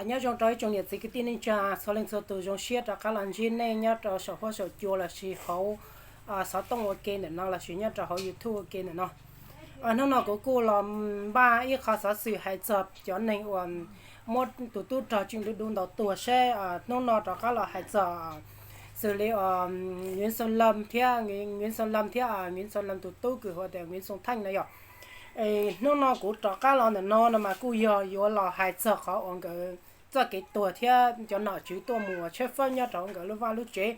Nyob zoo rau ib tsoom niam txiv kwv tij neej tsa txhua leej txhua tus, zoo siab rov qab los ntsib nej nyob rau saum huab saum cua lossis hauv xov tooj ua ke ntawm no lossis nyob rau hauv YouTube ua ke ntawm no. Hnub no kuv kuj los npaj ib qho xov xwm hais txog cov neeg uas muab tus tub rog Tswj Dub Dub ntawd tua seb hnub no rov qab los hais txog xws li Nkiv Xoo Laj thiab, Nkiv Xoo Laj thiab Nkiv Xoo Laj tus tub kws hu tias Nkiv Xoo Theej na yog. Hnub no kuv rov qab los ntawm no no mas kuj yog yuav los hais txog qhov uas nkawd txoj kev tuag thiab cov nom tswv tuaj mus tshawb fawb nyob rau nkawd lub vaj lub tsev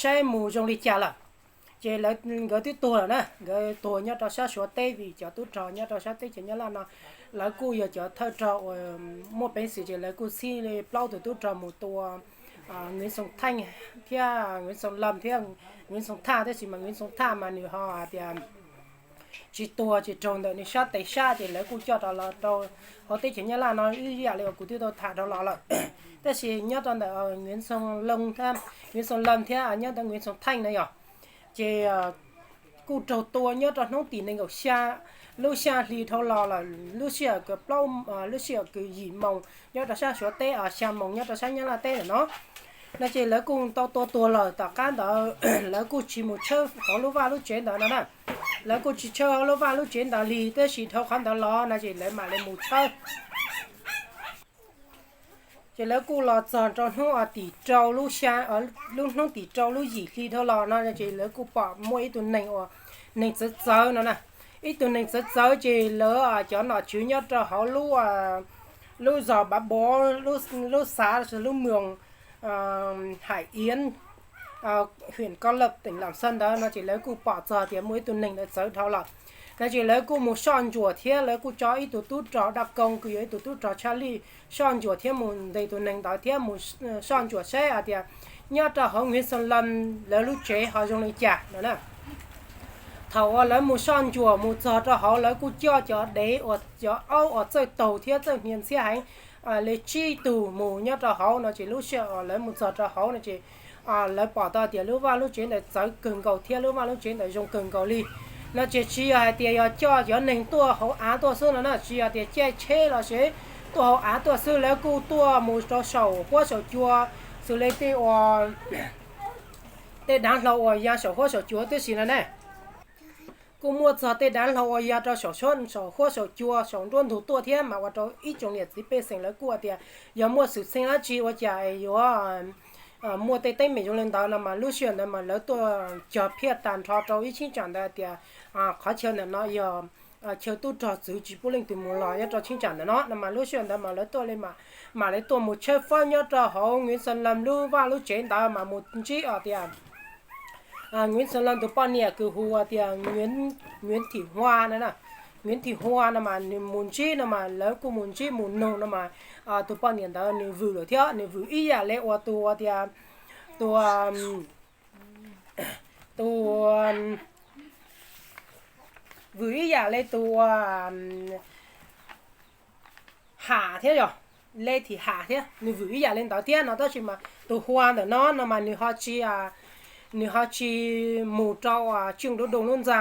saib mus zoo li cas lawm. Ces nkawd twb tuag lawm na, nkawd tuag nyob rau sab Suav teb vim cov tub rog nyob rau sab teb chaws Nyab Laj no lawv kuj yog cov thawj rog uas muaj peev xwm ces lawv kuj txhij li plaub tus tub rog mus tua Nkiv Xoo Theej thiab Nkiv Xoo Laj thiab Nkiv Xoo Thaj, tab sis mas Nkiv Xoo Thaj mas nws ho hais tias tsis tuag ces raug ntawm nws sab tes sab ces lawv kuj coj rov los rau hauv teb chaws Nyab Laj no ib yam li uas kuv twb tau tham rau los lawm. Tab sis nyob rau ntawm Nkiv Xoo Laj thiab, Nkiv Xoo Laj thiab nyob ntawm Nkiv Xoo Theej na yog, ces kuj raug tua nyob rau hnub tim nees nkaum xya lub xya hli dhau los lawm, lub sij hawm kws plaub, lub sij hawm kws yim moos nyob rau sab Suav teb, xya moos nyob rau sab Nyab Laj teb lawm no. No ces lawv kuj tau tua tuag lawm, tom qab ntawd lawv kuj tsis mus tshawb hauv lub vaj lub tsev ntawd no na. Lawv kuj tsis tshawb hauv lub vaj lub tsev ntawd li, tab sis dhau qhov ntawd los no ces lawv mam li mus tshawb. Ces lawv kuj los txog rau hnub tim rau lub, lub hnub tim rau lub yim hli dhau los no ces lawv kuj pom muaj ib tug neeg uas neeg txawv txawv no na. Ib tug neeg txawv txawv ces lawv cov nom tswv nyob rau hauv lub zos Npav Npov, lub xav, lub moos Hais Iab, hwm Koj Laj, teem Lam Xaj ntawd no ces lawv kuj pom txog tias muaj ib tug neeg ntawd txawv dhau los no ces lawv kuj mus soj ntsuam thiab lawv kuj tso ib tug tub rog Daj Koo kws yog ib tug tub rog tshaj lij soj ntsuam thiab mus ntes tus neeg ntawd thiab mus soj ntsuam saib hais tias nyob rau hauv Nkiv Xoo Laj lawv lub tsev ho zoo li cas no na. Thaum uas lawv mus soj ntsuam mus txog rau hauv lawv kuj coj cov dev uas cov aub uas txawj taug thiab txawj hnia ntxhiab heev li tsib tug mus nyob rau hauv no ces lub sij hawm uas lawv mus txog rau hauv no ces lawv pom tau tias lub vaj lub tsev ntawd txawv kawg nkaus thiab lub vaj lub tsev ntawd zoo kawg nkaus li. No ces tsis yog hais tias yog coj cov neeg tuaj hauv av tuaj xwb no na, tsis yog tias caij tsheb los sis tuaj hauv av tuaj xwb, lawv kuj tuaj mus rau saum huab saum cua, xws li tej uas tej dav hlau uas ya saum huab saum cua tib si no ne. Kuj muaj txog tej dav hlau uas ya rau saum huab saum cua saum nruab ntug tuaj thiab mas ua rau ib tsoom niam txiv pej xeem lawv kuj tias yog muaj xwm txheej dab tsi ua cas yuav muaj tej teeb meem zoo li ntawd no mas lub sij hawm ntawd mas lawv tuaj cog phiaj tag nrho rau ib cheeb tsam ntawd tias qhov chaw ntawm no yog chaw tub rog txwv tsis pub leej twg mus los nyob rau cheeb tsam ntawm no no mas lub sij hawm ntawd mas lawv tuaj li mam li tuaj mus tshawb fawb nyob rau hauv Nkiv Xoo Laj lub vaj lub tsev ntawd mas mus ntsib tias Nkiv Xoo Laj tus poj niam kws hu tias Nkiv Thim Hua no, Nkiv Thim Hua no mas nws mus ntsib no mas lawv kuj mus ntsib mus nug no mas tus poj niam ntawd nws vwm lawm thiab nws vwm ib yam li uas tus tias tus tus vwm ib yam li tus Ham thiab yog Le Thim Ham thiab nws vwm ib yam li ntawd thiab no tab sis mas tus Hua ntawm no no mas nws ho tsis nws ho tsis mus rau Tswj Dub Dub lub ntxa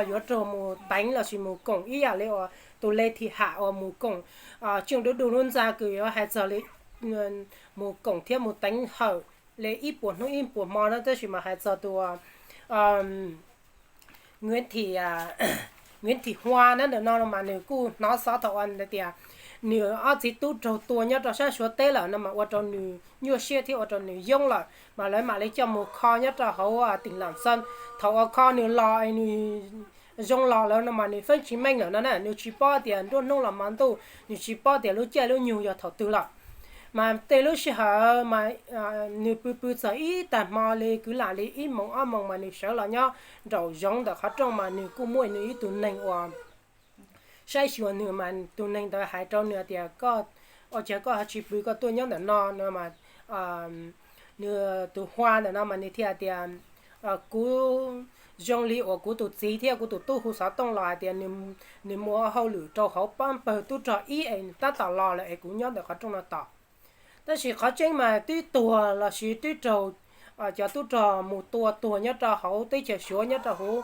yuav raug mus teev lossis mus koom ib yam li uas tus Le Thim Ham uas mus koom Tswj Dub Dub lub ntxa kws yuav hais txog li mus koom thiab mus teev hawm li ib puas hnub ib puas hmo no tab sis mas hais txog tus Nkiv Thim Hua na ntawm no mas nws kuj hnov xov thaum uas tias nws ob txiv tub raug tua nyob rau sab Suav teb lawm no mas ua rau nws nyuaj siab thiab ua rau nws yoob lawm mas lawv mam li coj mus kho nyob rau hauv teem Lam Xaj. Thaum uas kho nws los nws zoo los lawm no mas nws feeb tsis meej lawm no na, nws tsis paub tias nruab hnub los hmo ntuj, nws tsis paub tias lub caij lub nyoog yog thaum twg lawm. Mas tej lub sij hawm mas nws pw pw txog ib tag hmo li kwv lam li ib moos ob moos mas nws sawv los nyob nraum zoov ntawm qhov rooj mas nws kuj muaj nws ib tug neeg uas saib xyuas nws mas tus neeg ntawd hais rau nws tias, Koj ua cas koj ho tsis pw koj tuaj nyob ntawm no no? Nws tus Hua ntawm no mas nws thiaj tias, Kuv zoo li uas kuv tus txiv thiab kuv tus tub hu xov tooj los hais tias nws mus ua hauj lwm rau hauv pab pawg tub rog ib es tab tom los lawm es kuv nyob ntawm qhov rooj no tos. Tab sis qhov tseeb mas twb tuag lossis twb raug cov tub rog mus tua tuag nyob rau hauv teb chaws Suav nyob rau hauv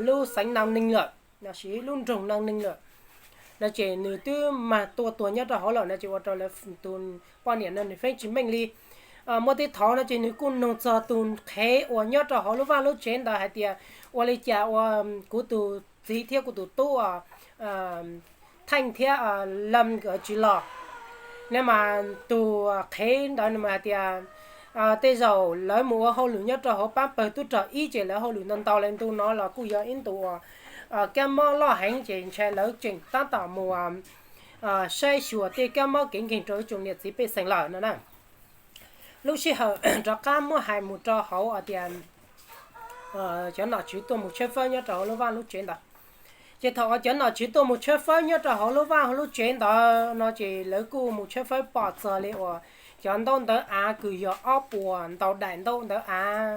lub xeev Nam Ninh lawm lossis lub nroog Nam Ninh lawm. no ces nws twb mag tua tuag nyob rau hauv lawm no ces ua rau lawv tus poj niam no nws feeb tsis meej li. Muaj tej thaum no ces nws kuj nug txog tus qhev uas nyob rau hauv lub vaj lub tsev ntawd hais tias, ua li cas ua kuv tus txiv thiab kuv tus tub Theej thiab Lam nkawd tsis los ne? Mas tus qhev ntawd nws mas hais tias tej zaum lawv mus ua hauj lwm nyob rau hauv pab pawg tub rog ib ces lawv hauj lwm ntau ntau li ntu no los kuj yog ib ntu uas kab mob loj heev ces ntshai lawv tseem tab tom mus saib xyuas tej kab mob kev nkeeg rau ib tsoom niam txiv pej xeem lawm no na. Lub sij hawm rov qab muab hais mus rau hauv tias cov nom tswv tuaj mus tshawb fawb nyob rau hauv lub vaj lub tsev ntawd. Ces thaum uas cov nom tswv tuaj mus tshawb fawb nyob rau hauv lub vaj hauv lub tsev ntawd no ces lawv kuj mus tshawb fawb pom txog li uas cov ntaub ntawv av kws yog ob puas ntau daim ntaub ntawv av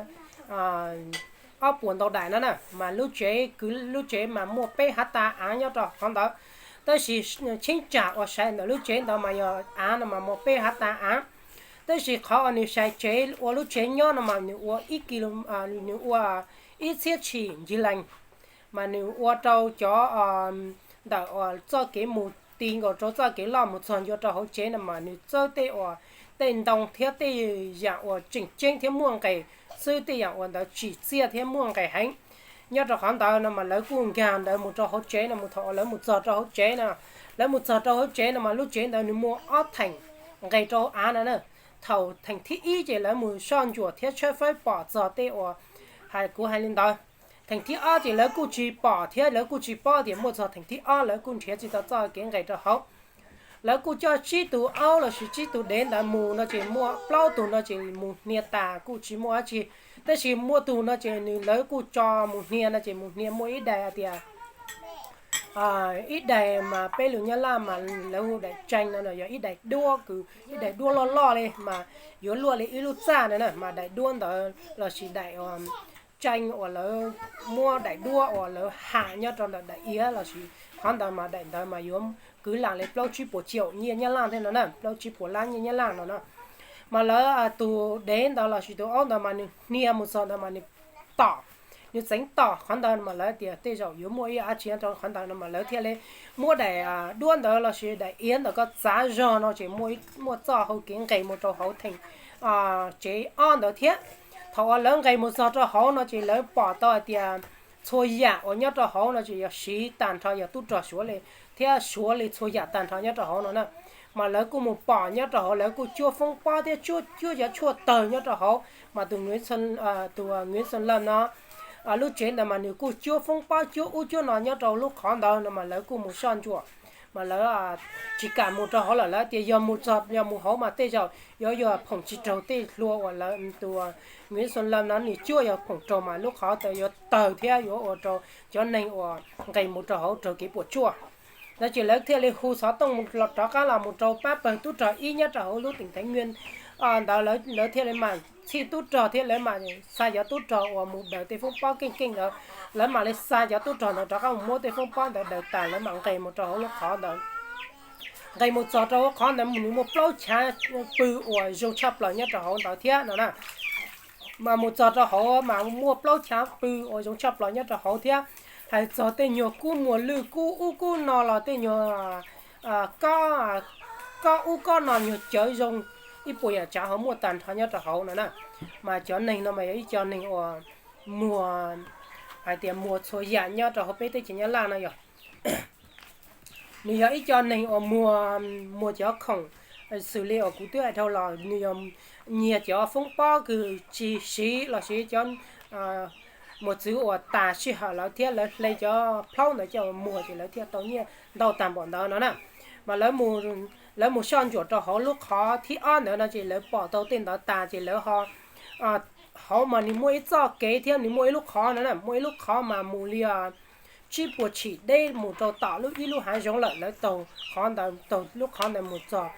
ob puas ntau daim no na, mas lub tsev kwv lub tsev mas muaj peb hav tas av nyob rau qhov ntawd. Tab sis cheeb tsam uas sai ntawm lub tsev ntawd mas yog av no mas muaj peb hav tas av. Tab sis qhov uas nws sai tsev ua lub tsev nyob no mas nws ua ib kis, nws ua ib txhiab tshim ncig lees, mas nws ua rau cov ntawm uas txoj kev mus ti nkaus rau txoj kev loj mus txog ncua rau hauv tsev no mas nws txawb tej uas tej ntoo thiab tej yam uas tseem ceeb thiab muaj nqis xwb, tej yam uas ntawd tsim txiaj thiab muaj nqis heev. Nyob rau qhov ntawd no mas lawv kuj nkag ntawd mus rau hauv tsev no, mus thaum uas lawv mus txog rau hauv tsev no, lawv mus txog rau hauv tsev no mas lub tsev ntawd nws muaj ob theem nqis rau hauv av no na. Thaum theem thib ib ces lawv mus soj ntsuam thiab tshawb fawb pom txog tej uas hais kuv hais li ntawd. Theem thib ob ces lawv kuj tsis pom thiab lawv kuj tsis paub tias muaj txog theem thib ob, lawv kuj nrhiav tsis tau txoj kev nqis rau hauv. Lawv kuj coj tsib tus aub lossis tsib tus dev ntawd mus no ces muaj plaub tug no ces mus hnia tas kuj tsis muaj dab tsi. Tab sis muaj tug no ces nws lawv kuj tso mus hnia no ces mus hnia muaj ib daim hais tias ib daim mas peb lus Nyab Laj mas lawv hu daim tsees no yog ib daim duab kws ib daim duab loj loj li mas yuav luaj li ib lub txaj na, mas daim duab ntawd lossis daim tsees uas lawv muab daim duab uas lawv ham nyob rau ntawm daim iav lossis qhov ntawd mas daim ntawd mas yuav kwv lam li plaub tsib puas caum nyiaj Nyab Laj thiab no na, plaub tsib puas lab nyiaj Nyab Laj no na. Mas lawv tus dev ntawd lossis tus aub ntawd mas nws hnia mus txog ntawd mas nws tom, nws txeev tom qhov ntawd mas lawv tias tej zaum yuav muaj ib yam dab tsi rau qhov ntawd no mas lawv thiaj li muab daim duab ntawd lossis daim iav ntawd koj txav zog no ces muaj txoj hau kev nqis mus rau hauv theem tsev ob ntawd thiab. Thaum uas lawv nqis mus txog rau hauv no ces lawv pom tau hais tias txhua yam uas nyob rau hauv no ces yog siv tag nrho yog tub rog Suav li thiab Suav li txhua yam tag nrho nyob rau hauv no na. Mas lawv kuj mus pom nyob rau hauv, lawv kuj cuab foob pob thiab cuab cov tshuaj tawg nyob rau hauv. Mas tus Nguyễn Xuân Lâm no lub tsev ntawd mas nws kuj cuab foob pob cuab ub cuab no nyob rau lub qhov ntawd no mas lawv kuj mus soj ntsuam. Mas lawv tsis kam mus rau hauv lawm, lawv tias yog mus txog yog mus hauv mas tej zaum yuav yog phoom tsis raug tej hlua uas lawv tus Nguyễn Xuân Lâm no nws cuab, yog phoom raug mas lub qhov ntawd yuav tawg thiab yuav ua rau cov neeg uas nqis mus rau hauv raug kev puas tsuaj. No ces lawv thiaj li hu xov tooj rov qab los mus rau pab pawg tub rog ib nyob rau hauv lub tỉnh Thái Nguyên ntawd, lawv thiaj li mam txhij tub rog thiab lawv mam xa cov tub rog uas mus daws tej foob pob keej keej ntawd, lawv mam li xa cov tub rog ntawd rov qab mus muab tej foob pob ntawd daws tas lawv mam nqis mus rau hauv lub qhov ntawd. Nqis mus txog rau hauv qhov ntawd nws muaj plaub chav pw uas zoo tshaj plaws nyob rau hauv ntawd thiab no na. Mas mus txog rau hauv mas muaj plaub chav pw uas zoo tshaj plaws nyob rau hauv thiab. Hais txog tej nyuag kub muag lwj kub ub kub no los tej nyuag kob ub kob no nyuag cawv zoo ib puas yam tsav ho muaj tag nrho nyob rau hauv no na. Mas cov neeg no mas yog ib co neeg uas muag, hais tias muag txhua yam nyob rau hauv peb teb chaws Nyab Laj no yog nws yog ib co neeg uas muag, muag cov khoom xws li uas kuv twb hais dhau los nws yog nyiag cov foob pob kws tsis siv lossis cov mos txwv uas tas sij hawm lawv thiab lawv hle cov plaub ntawd coj muag ces lawv thiaj tau nyiaj ntau tag npaum ntawd no na. Mas lawv mus soj ntsuam rau hauv lub qhov thib ob ntawd no ces lawv pom tau tej ntawd tas ces lawv ho, hauv mas nws muaj ib txoj kev thiab nws muaj ib lub qhov no na, muaj ib lub qhov mas mus li tsib puas tshim deb mus rau tom lub ib lub hav zoov lawm, lawv taug qhov ntawd, taug lub qhov ntawd mus txog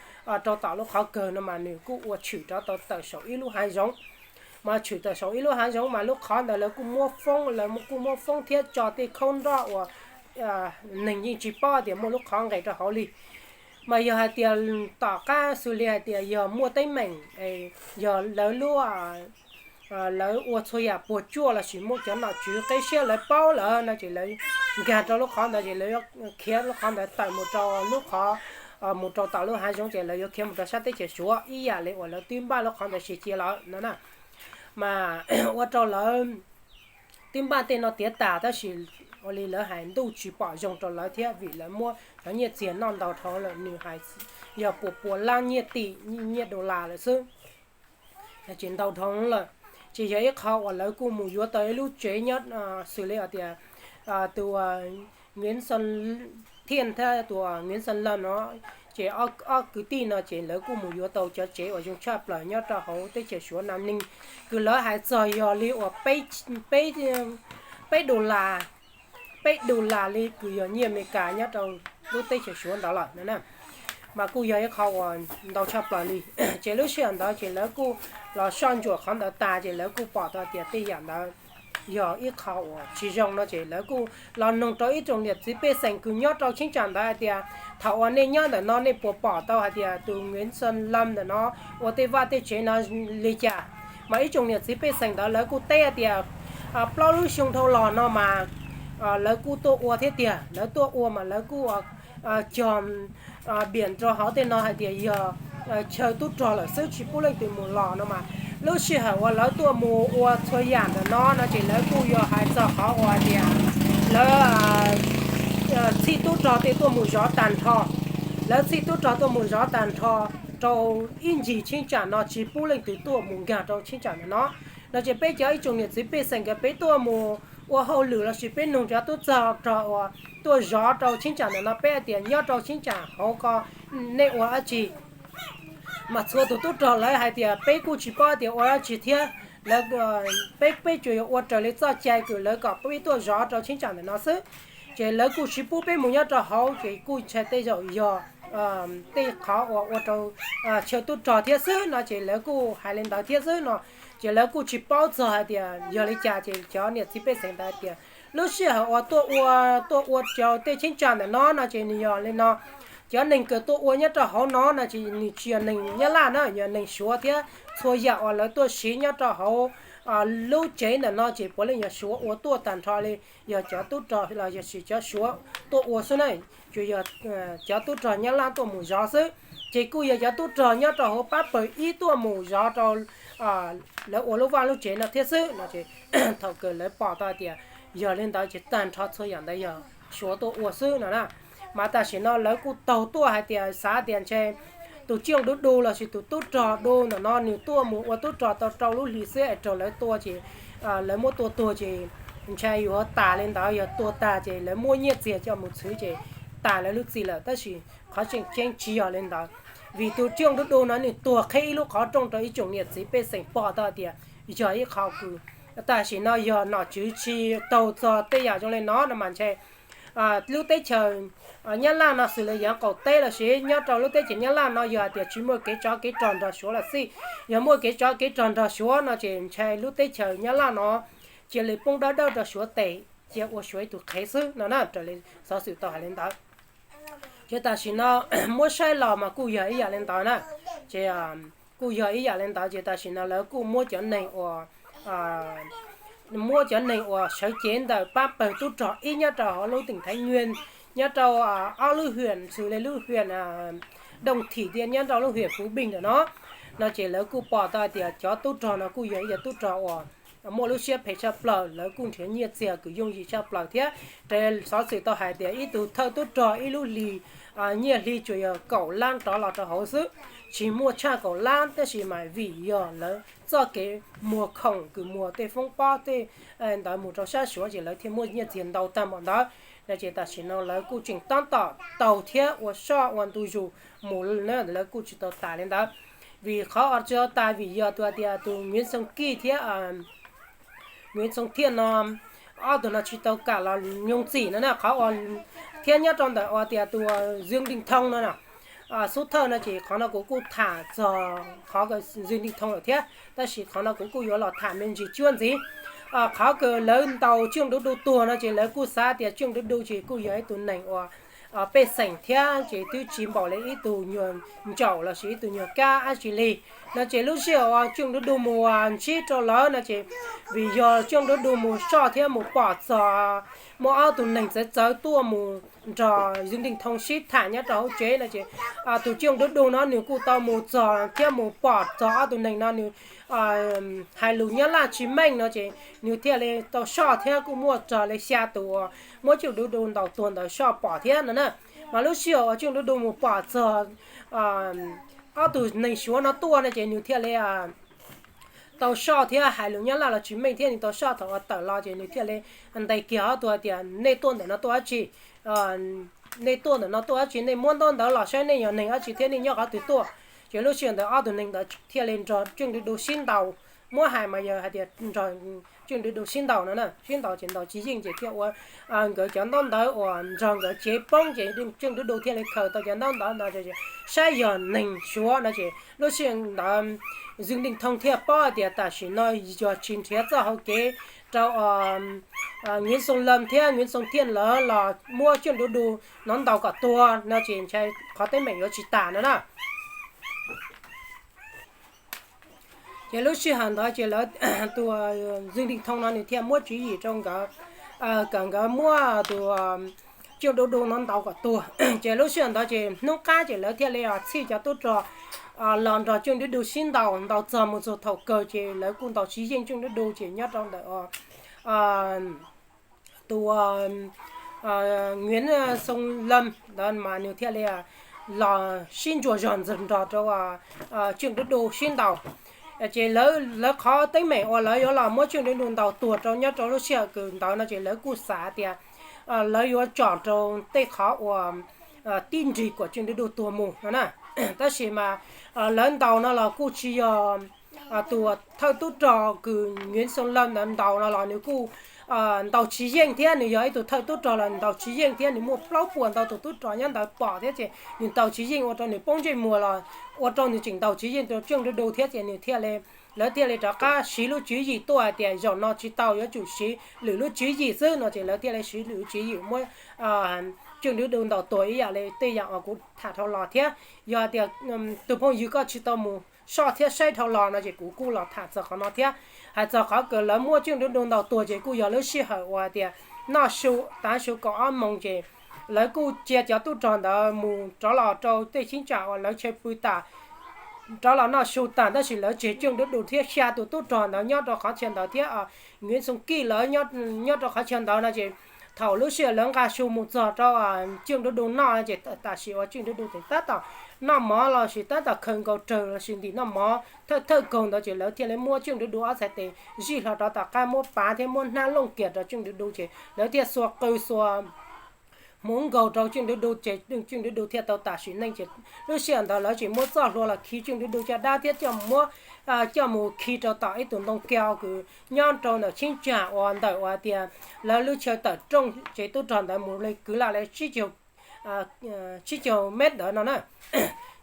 rau tom lub qhov kawg no mas nws kuj ua tshwm rov tau tawm saum ib lub hav zoov. Mas tshwm tawm saum ib lub hav zoov mas lub qhov ntawd lawv kuj muab foob, lawv kuj muab foob thiab tso tej khaub nroj uas neeg yeej tsis paub tias muaj lub qhov nqis rau hauv li. Mas yog hais tias tom qab xws li hais tias yog muaj teeb meem, yog lawv lub lawv ua txhua yam puas tsuaj lossis muaj cov nom tswv qeb siab lawv paub lawm no ces lawv nkag rau lub qhov ntawd ces lawv yuav khiav lub qhov ntawd tawm mus rau lub qhov, mus rau tom lub hav zoov ces lawv yuav khiav mus rau sab teb chaws Suav ib yam li uas lawv twb npaj lub qhov ntawd sis cia lawm no na. Mas ua rau lawv twb npaj tej no tiav tas tab sis ua li lawv hais ntuj tsis pom zoo rau lawv thiab vim lawv muab cov nyiaj txiag noj ntau dhau lawm, nws hais yog puas puas lab nyiaj tim nyiaj dollar lawm xwb, ces ntau dhau lawm. Ces yog ib qho uas lawv kuj mus yuav tau ib lub tsev nyob, xws li tias tus Nguyễn Xuân Thiện thiab tus Nguyễn Xuân Lâm no, ces ob kwv tij no ces lawv kuj mus yuav tau cov tsev uas zoo tshaj plaws nyob rau hauv teb chaws Suav no, neeg kws lawv hais txog yog li uas peb, peb dollar, peb dollar li kws yog nyiaj Amelikas nyob rau lub teb chaws Suav ntawd lawm no na. Mas kuj yog ib qho uas ntau tshaj plaws li. Ces lub sij hawm ntawd ces lawv kuj los soj ntsuam qhov ntawd tas ces lawv kuj pom tau tias tej yam ntawd yog ib qho uas tsis zoo no ces lawv kuj los noog rau ib tsoom niam txiv pej xeem kws nyob rau cheeb tsam ntawd hais tias thaum uas nej nyob ntawm no nej puas pom tau hais tias tus Nguyễn Xuân Lâm ntawm no ua tej vaj tej tsev no li cas. Mas ib tsoom niam txiv pej xeem ntawd lawv kuj teb hais tias plaub lub xyoo dhau los no mas lawv kuj tuaj ua thiab tiag, lawv tuaj ua mas lawv kuj cog npiam rau hauv tej no hais tias yog chaw tub rog lawm xwb tsis pub leej twg mus los no mas lub sij hawm uas lawv tuaj mus ua txhua yam ntawm no no ces lawv kuj yog hais txog qhov uas tias lawv txhij tub rog tej tuaj mus zov tag nrho. Lawv txhij tub rog tuaj mus zov tag nrho rau ib ncig cheeb tsam no tsis pub leej twg tuaj mus nkag rau cheeb tsam ntawm no no ces peb cov ib tsoom niam txiv pej xeem nkawd peb tuaj mus ua hauj lwm lossis peb noog cov tub rog uas tuaj zov rau cheeb tsam ntawm no peb hais tias nyob rau cheeb tsam hauv ko nej ua dab tsi? Mas txhua tus tub rog lawv hais tias peb kuj tsis paub tias ua dab tsi thiab, lawv, peb, peb tsuas yog ua raws li txoj cai kws lawv kom peb tuaj zov rau cheeb tsam ntawm no xwb. Ces lawv kuj tsis pub peb mus nyob rau hauv ces kuj ntshai tej zaum yog tej qhov uas ua rau chaw tub rog thiab xwb no ces lawv kuj hais li ntawd thiab xwb no. Ces lawv kuj tsis paub txog hais tias yog li cas ces cov niam txiv pej xeem ntawd hais tias lub sij hawm uas tuaj ua, tuaj ua rau tej cheeb tsam ntawm no no ces nws yog li no, cov neeg kws tuaj ua nyob rau hauv no no ces nws tsis yog neeg Nyab Laj na, yog neeg Suav thiab txhua yam uas lawv tuaj siv nyob rau hauv lub tsev ntawm no ces puav leej yog Suav ua tuaj tag nrho li, yog cov tub rog los yog sis cov Suav tuaj ua xwb na, tsuas yog cov tub rog Nyab Laj tuaj mus zov xwb. Ces kuj yog cov tub rog nyob rau hauv pab pawg ib tuaj mus zov rau lawv ua lub vaj lub tsev no thiab xwb no ces thaum kawg lawv pom tau tias yog li ntawd ces tag nrho txhua yam ntawd yog Suav tuaj ua xwb no na. Mas tam sim no lawv kuj taug tuaj hais tias xav tias ntshe tus Tsioj Dub Du lossis tus tub rog Du ntawm no nws tuaj mus ua tub rog tau rau lub hlis xwb es raug lawv tua ces lawv muab tua tuag ces ntshai yuav tas li ntawd, yog tua tag ces lawv muab nyiaj txiag coj mus txhwv ces tas lawv lub txim lawm, tab sis qhov tseem ceeb tsis yog li ntawd. Vim tus Tsioj Dub Du no nws tuag qhib ib lub qhov rooj rau ib tsoom niam txiv pej xeem pom tau tias yog ib qho kws tam sim no yog nom tswv tsis taug txog tej yam zoo li no no mas ntshe lub teb chaws Nyab Laj no xws li yav qaum teb lossis nyob rau lub teb chaws Nyab Laj no yog hais tias tsis muaj kev tsov kev rog nrog Suav los xij, yog muaj kev tsov kev rog nrog Suav no ces ntshai lub teb chaws Nyab Laj no cia li poob dawb dawb rau Suav tes, cia ua Suav ib tug qhev xwb no na, raws li xov xwm tau hais li ntawd. Ces tam sim no muab saib los mas kuj yog ib yam li ntawd na. Ces kuj yog ib yam li ntawd ces tam sim no lawv kuj muab cov neeg uas muab cov neeg uas sawv cev ntawm pab pawg tub rog ib nyob rau hauv lub teem Thaiv Nyuag, nyob rau ob lub hwm xws li lub hwm Dooj Thim thiab nyob rau lub hwm Puv Npij ntawm no, no ces lawv kuj pom tau tias cov tub rog no kuj yog ib co tub rog uas muaj lub siab phem tshaj plaws, lawv kuj nrhiav nyiaj txiag kws yooj yim tshaj plaws thiab. Raws xov xwm tau hais tias ib tug thawj tub rog ib lub hlis nyiaj hli tsuas yog kaum lab rov los rau hauv xwb, tsis muaj tshaj kaum lab, tab sis mas vim yog lawv txoj kev muag khoom kws muag tej foob pob tej ntawd mus rau sab Suav ces lawv thiaj muaj nyiaj txiag ntau tag npaum ntawd no ces tam sim no lawv kuj tseem tab tom taug thiab ua soj ua ntu zus mus, lawv kuj tsis tau tas li ntawd. Vim qhov uas tsis tau tas vim yog tus hais tias tus Nguyễn Xuân Ký thiab Nguyễn Xuân Thiện no, ob tug no tsis tau kam los nyoog txim no na, qhov uas thiab nyob rau ntawm uas tias tus Dương Đình Thông no xub thawj no ces qhov no kuv kuj tham txog qhov kws Dương Đình Thông lawm thiab, tab sis qhov no kuv kuj yuav los tham me ntsis cuab ntxiv. Qhov kws lawv ntaus Tsioj Dub Du tuag no ces lawv kuj xav tias Tsioj Dub Du ces kuj yog ib tug neeg uas pej xeem thiab ces twb tsis npaum li ib tug nyuag ntsaum lossis ib tug nyuag kab dab tsi li. No ces lub sij hawm uas Tsooj Dub Dug mus ntsib rau lawv no ces vim yog Tsooj Dub Dug mus soj thiab mus pom txog muaj ob tug neeg txawv txawv tuaj mus nrog Ywg Nteej Thoo sib tham nyob rau hauv tsev no ces tus Tsooj Dub Dug no nws kuj tau mus txog thiab mus pom txog ob tug neeg no nws hais lus Nyab Laj tsis meej no ces nws thiaj li tau soj thiab kuj muaj raws li xya tus uas muab Tsooj Dub Dug ntaus tuag ntawd soj pom thiab no na. Mas lub sij hawm uas Tsooj Dub Dug mus pom txog ob tug neeg Suav no tuaj no ces nws thiaj li tau soj thiab hais lus Nyab Laj los tsis meej thiab nws tau soj thaum uas tawm los ces nws thiaj li ntes kiag ob tug hais tias nej tuaj ntawm no tuaj dab tsi, nej tuaj ntawm no tuaj dab tsi, nej muab ntaub ntawv los saib nej yog neeg dab tsi thiab nej nyob qhov twg tuaj. Ces lub sij hawm ntawd ob tug neeg ntawd thiaj li nrog Tsooj Dub Dug sib ntaus, muab hais mas yog hais tias nrog Tsooj Dub Dug sib ntaus no na, sib ntaus ces ntaus tsis yeej ces thiaj ua nkawd cov ntaub ntawv uas nrog nkawd cev poob ces Tsooj Dub Dug thiaj li khaws tau cov ntaub ntawv ntawd saib yog neeg Suav no ces lub sij hawm ntawd Ywg Nteej Thoo thiaj paub hais tias tam sim no yog tsis nrhiav txoj hau kev rau Nkiv Xoo Laj thiab Nkiv Xoo Thiaj lawv los muab Tsooj Dub Dug no ntaus kom tuag no ces ntshai qhov teeb meem yuav tsis tas no na. Ces lub sij hawm ntawd ces lawv, tus Ywg Nteej Thoo no nws thiaj muab tswv yim rau nkawd kom nkawd muab tus Tsooj Dub Dug no ntaus kom tuag. Ces lub sij hawm ntawd ces hnub qab ces lawv thiaj li txhij cov tub rog los nrog Tsooj Dub Dug sib ntaus, ntaus txog mus txog thaum kawg ces lawv kuj ntaus tsis yeej Tsooj Dub Dug ces nyob rau ntawm tus Nkiv Xoo Laj ntawd mas nws thiaj li los sib ntsuas zog nrog rau Tsooj Dub Dug sib ntaus. Ces lawv qhov teeb meem uas lawv yuav los muab Tsooj Dub Dug ntaus tuag rau nyob rau lub sij hawm kws ntawd no ces lawv kuj xav tias lawv yuav tsom rau tej qhov uas tib nrig kom Tsooj Dub Dug tuag mus no na. Tab sis mas lawv ntaus no los kuj tsis yog tus thawj tub rog kws Nkiv Xoo Laj ntawd ntaus no los nws kuj ntaus tsis yeej thiab, nws yog ib tug thawj tub rog los ntaus tsis yeej thiab, nws muaj plaub puas ntau tus tub rog nyob ntawd pom thiab ces nws ntaus tsis yeej ua rau nws poob ntsej muag los ua rau nws tseem ntaus tsis yeej rau Tsooj Dub Dug thiab ces nws thiaj li, lawv thiaj li rov qab siv lub tswv yim tuaj hais tias zaum no tsis tau, yuav tsum siv lwm lub tswv yim xwb no ces lawv thiaj li siv lwm lub tswv yim muab Tsooj Dub Dug ntaus tuag ib yam li tej yam uas kuv tham dhau los thiab. Yog tias tus phooj ywg koj tsis tau mus soj thiab saib dhau los no ces kuv kuj los tham txog qhov no thiab. Hais txog qhov kws lawv muab Tsooj Dub Dug ntaus tuag ces kuj yog lub sij hawm uas tias noj su tav su kaum ob moos ces lawv kuj cia cov tub rog ntawd mus rov los rau tej cheeb tsam uas lawv chaw pw tas, rov los noj su tas tab sis lawv tseg Tsooj Dub Dug thiab xya tus tub rog ntawd nyob rau qhov chaw ntawd thiab Nkiv Xoo Kij lawv nyob rau qhov chaw ntawd no ces thaum lub sij hawm lawv nqa su mus txog rau Tsooj Dub Dug noj ces tam sim uas Tsooj Dub Dug tseem tab tom noj mov lossis tab tom khaws nkaus rawg lossis ntim noj mov thawj thawj kaug ntawd ces lawv thiaj li muab Tsooj Dub Dug ob txhais tes zij hlo rov tom qab muab pav thiab muab hnab looj kiag rau Tsooj Dub Dug ces lawv thiaj xuas qw xuas hmuv nkaus rau Tsooj Dub Dug ces Tsooj Dub Dug thiaj tau tas sim neej ces lub sij hawm ntawd lawv tseem muab txoj hlua los khi Tsooj Dub Dug caj dab thiab coj muab coj mus khi rau tom ib tug ntoo kiau kws nyob rau ntawm cheeb tsam uas ntawm uas tias lawv lub chaw tawm rooj tsev tub rog ntawd mus li kwv lam li tsib caug mev ntawd no na,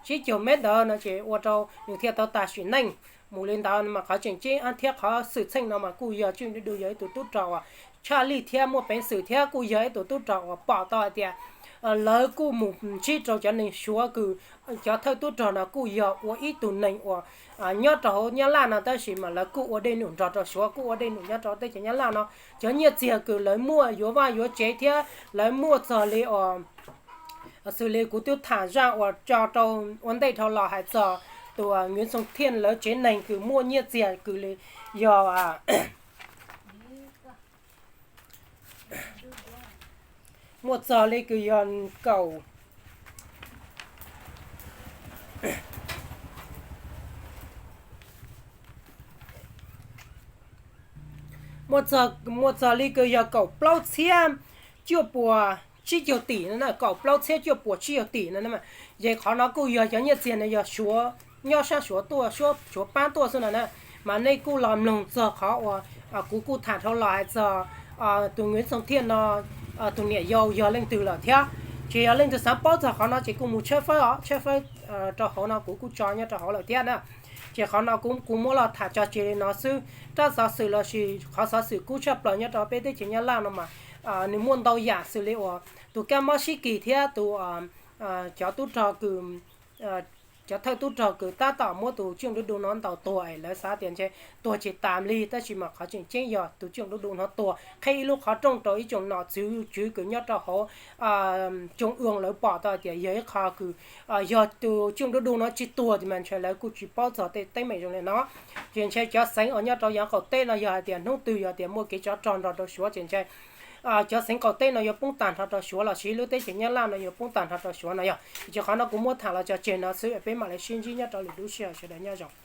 tsib caug mev ntawd no ces ua rau nws thiaj tau tas sim neej. Mus li ntawd mas qhov tseem ceeb thiab qhov xwm txheej no mas kuj yog Tsooj Dub Dug yog ib tug tub rog uas tshaj lij thiab muaj peev xwm thiab kuj yog ib tug tub rog uas pom tau hais tias lawv kuj mus ntsib rau cov neeg Suav kws cov thawj tub rog no kuj yog ua ib tug neeg uas nyob rau hauv Nyab Laj no tab sis mas lawv kuj ua dej num nrog rau Suav, kuj ua dej num nyob rau teb chaws Nyab Laj no. Cov nyiaj txiag kws lawv muaj yuav vaj yuav tsev thiab lawv muaj txog li uas xws li kuv twb tham zaj uas tso rau ua ntej dhau los hais txog tus Nkiv Xoo Thiaj lawv tsev neeg kws muaj nyiaj txiag kws li yog muaj txog li kws yog kaum muaj txog li kws yog kaum plaub txhiab cuaj puas tsib caug tim no, kaum plaub txhiab cuaj puas tsib caug tim no. Ces qhov no kuj yog cov nyiaj txiag no yog Suav, nyob sab Suav tuaj, Suav pab tuaj xwb no na. Mas nej kuj los mloog txog qhov uas kuv kuj tham dhau los hais txog tus Nkiv Xoo Thiaj no tus niam yau yog leej twg lawm thiab. Ces yog leej twg xav paub txog qhov no ces kuj mus tshawb fawb os, tshawb fawb rau hauv no kuv kuj tso nyob rau hauv lawm thiab na. Ces qhov no kuv kuv muab los tham tso tseg li no xwb. Rab xov xwm lossis qhov xov xwm kub tshaj plaws nyob rau peb teb chaws Nyab Laj no mas nws muaj ntau yam xws li uas tus kab mob sib kis thiab tus cov tub rog kws cov thawj tub rog kws tab tom muab tus Tsooj Dub Du no ntaus tuag es lawv xav tias ntshe tuag tsis tas li, tab sis mas qhov tseem ceeb yog tus Tsooj Dub Du no tuag qheb ib lub qhov rooj rau ib tsoom nom tswv kws nyob rau hauv Tsooj Ua lawv pom tau tias yog ib qho kws yog tus Tsooj Dub Du no tsis tuag mas ntshe lawv kuj tsis paub txog tej teeb meem zoo li no. Ces ntshe cov xeev uas nyob rau yav qaum teb no yog hais tias hnub twg yog tias muaj kev tsov rog nrog rau Suav ces ntshe cov xeev qaum teb no yuav poob tag nrho rau Suav los sis lub teb chaws Nyab Laj no yuav poob tag nrho rau Suav no yog. Ces qhov no kuv muab tham los tso tseg no xwb, peb mam li sib ntsib nyob rau lwm lub sij hawm, sawv daws nyob zoo.